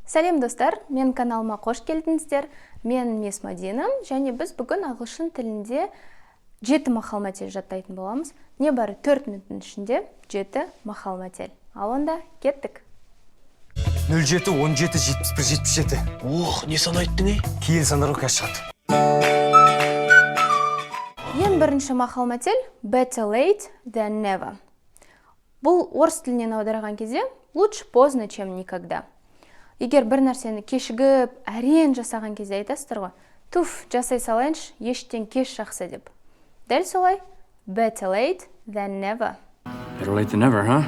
Сәлем, достар! Мен каналыма қош келдіңіздер. Мен мисс Мадина, және біз бүгін ағылшын тілінде жеті мақал мәтел жаттайтын боламыз. Небәрі 4 минуттың ішінде жеті мақал мәтел. Ал онда кеттік. 07 17 71 77. Ох, не сан айттың, ей? Киелі сандар ғой, қазір шығады. Ең бірінші мақал мәтел: «Better late than never». Бұл орыс тілінен аударған кезде «лучше поздно, чем никогда». Егер бір нәрсені кешігіп, әрең жасаған кезде айтасыздар ғой: «Туф, жасай салайыншы, ештен кеш жақсы», — деп. Дәл солай: «Better late than never». Better late than never, huh?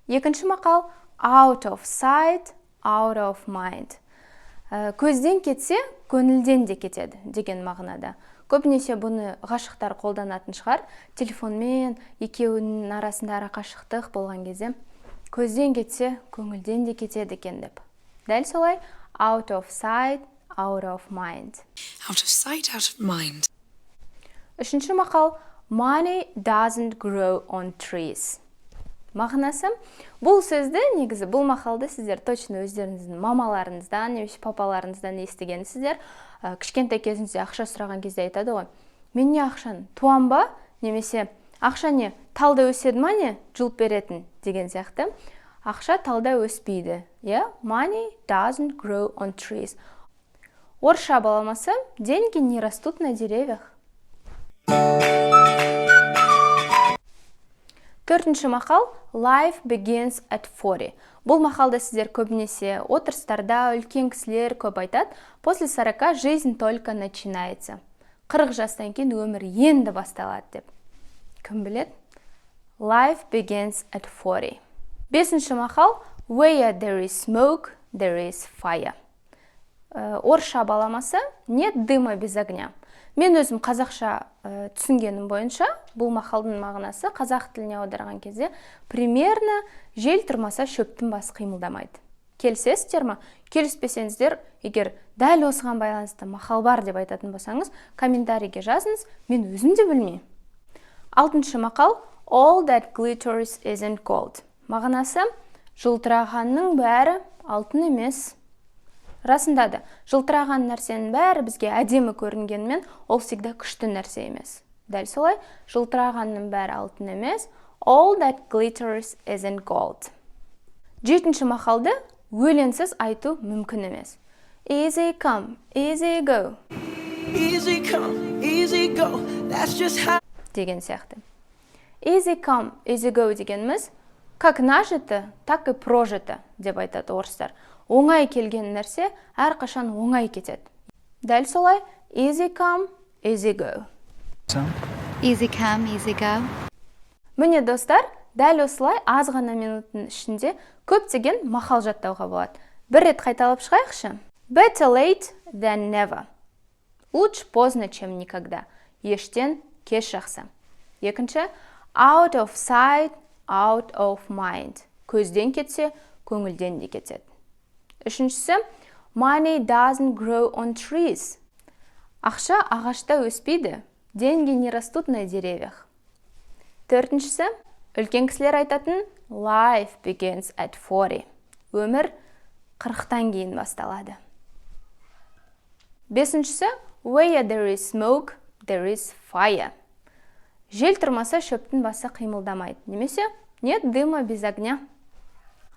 Екінші мақал: «Out of sight, out of mind». Көзден кетсе, көңілден де кетеді деген мағынада. Көбінесе бұны ғашықтар қолданатын шығар. Телефонмен екеуінің арасында арақашықтық болған кезде, көзден кетсе, көңілден де кетеді екен деп. Дәл солай: «Out of sight, out of mind». Out of sight, out of mind. Үшінші мақал: «Money doesn't grow on trees». Мағынасы: бұл сөзді, негізі бұл мақалды сіздер точно өздеріңіздің мамаларыңыздан немесе папаларыңыздан естігенсіздер. Кішкентай кезіңізде ақша сұраған кезде айтады ғой: «Мен не, ақшаны туам ба?» немесе «Ақша не, талда өседі ма, не жұлып беретін?» деген сияқты. Ақша талда өспейді, иә. «Money doesn't grow on trees». Орысша баламасы: «Деньги не растут на деревьях». Төртінші мақал: «Life begins at 40». Бұл мақалды сіздер көбінесе отырыстарда, үлкен кісілер көп айтады. «После 40 жизнь только начинается». 40 жастан кейін өмір енді басталады деп. Кім біледі? «Life begins at 40». Бесінші мақал: «Where there is smoke, there is fire». Орысша баламасы: «Нет дыма без огня». Мен өзім қазақша түсінгенім бойынша, бұл мақалдың мағынасы қазақ тіліне аударған кезде примерно «жел тұрмаса, шөптің басы қимылдамайды». Келісесіздер ма? Келіспесеңіздер, егер дәл осыған байланысты мақал бар деп айтатын болсаңыз, комментарийге жазыңыз, мен өзім де білмеймін. Алтыншы мақал: «All that glitters isn't gold». Мағынасы: жылтырағанның бәрі алтын емес. Расында да, жылтыраған нәрсенің бәрі бізге әдемі көрінгенімен, ол всегда күшті нәрсе емес. Дәл солай, жылтырағанның бәрі алтын емес. «All that glitters isn't gold». Жетінші мақалды өлеңсіз айту мүмкін емес: «Easy come, easy go». Easy come, easy go. That's just how. Деген сияқты. «Easy come, easy go» дегеніміз «как нажито, так и прожито» деп айтады орыстар. Оңай келген нәрсе әрқашан оңай кетеді. Дәл солай: «Easy come, easy go». Easy come, easy go. Міне, достар, дәл осылай аз ғана минуттың ішінде көптеген мақал жаттауға болады. Бір рет қайталап шығайықшы. «Better late than never». Лучше поздно, чем никогда. Ештен кеш жақсы. Екінші: «Out of sight, out of mind». Көзден кетсе, көңілден де кетеді. Үшіншісі: «Money doesn't grow on trees». Ақша ағашта өспейді. Деньги не растут на деревьях. Төртіншісі, үлкен кісілер айтатын: «Life begins at 40». Өмір 40-тан кейін басталады. Бесіншісі: «Where there is smoke, there is fire». Жел тұрмаса, шөптің басы қимылдамайды немесе «нет дыма без огня».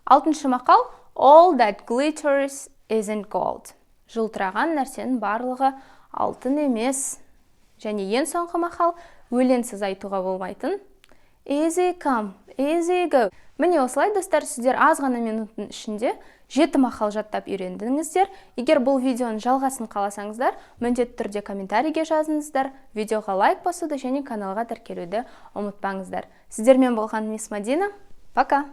Алтыншы мақал: «All that glitters isn't gold». Жылтыраған нәрсенің барлығы алтын емес. Және ең соңғы мақал, өлеңсіз айтуға болмайтын: «Easy come, easy go». Міне осылай, достар, сіздер аз ғана минуттың ішінде жеті мақал жаттап үйрендіңіздер. Егер бұл видеоның жалғасын қаласаңыздар, міндетті түрде комментарийге жазыңыздар, видеоға лайк басуды және каналға тіркелуді ұмытпаңыздар. Сіздермен болған мисс Мадина. Пока!